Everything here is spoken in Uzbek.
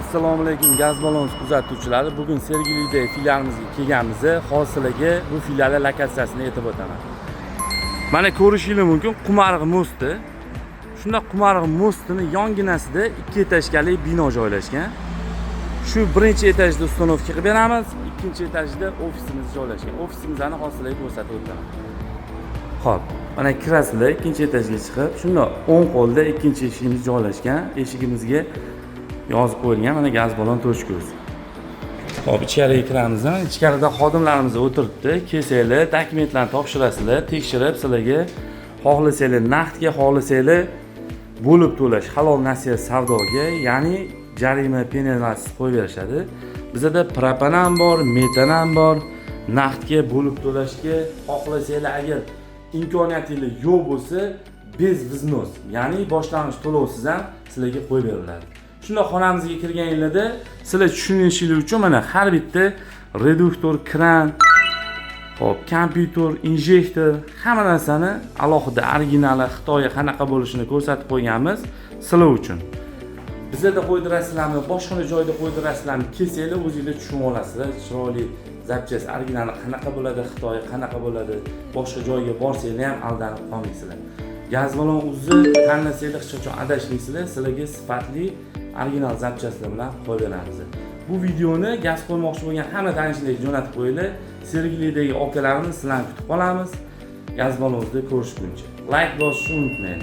Assalomu alaykum, gaz ballon kuzatuvchilari. Bugun Sergelidagi filialimizga kelganmiz. Hosiliga bu filialni lokatsiyasini aytib o'taman. Mana, ko'rishingiz mumkin, Qumariq мост i. Shunda Qumariq мост ini yonginasida ikki этажка li bino joylashgan. Shu birinchi etajda установка qilib beramiz, ikkinchi etajda ofisimiz joylashgan. Ofisimizni hosiliga ko'rsatib o'taman. Xo'p, mana kirasizlar, ikkinchi etajga chiqib, shunda o'ng qo'lda ikkinchi eshigimiz joylashgan. Eshigimizga yozib qo'yilgan, mana, gaz ballon точка. Xo'p, ichkariga kiramiz. Ichkarida xodimlarimiz o'tiribdi. Kelsanglar, dokumentlarni topshirasizlar, tekshirib sizlarga xohlasanglar naqdga, xohlasanglar bo'lib to'lash, halol nasiya savdoga, ya'ni jarima penalasiz qo'yib berishadi. Bizada propan ham bor, metan ham bor. Naqdga, bo'lib to'lashga xohlasanglar, agar imkoniyatinglar yo'q bo'lsa, без взнос, ya'ni boshlang'ich to'lovsiz ham sizlarga qo'yib beriladi. Shunda xonamizga kirganinglarda sizlar tushunishinglar uchun mana har bitta reduktor, kran, hop, kompyuter, injektor, hamma narsani alohida originali, Xitoyi qanaqa bo'lishini ko'rsatib qo'yganmiz sizlar uchun. Bizada qo'ydirasizlarmi, boshqa joyda qo'ydirasizlarmi, kelsanglar, o'zinglar tushunib olasizlar. Chiroyli запчасть originali qanaqa bo'ladi, Xitoyi qanaqa bo'ladi. Boshqa joyga borsanglar ham aldanib qolmaysizlar. Gaz ballon uzni tanlasanglar, hech qachon adashmaysizlar. Sizlarga sifatli original запчасть lar bilan qo'yib beramiz. Bu videoni gaz qo'ymoqchi bo'lgan hamma tanishlarga jo'natib qo'yinglar. Sergelidagi akalarimiz, sizlarni kutib qolamiz. Gaz ballonda ko'rishguncha layk bosishni unutmanglar.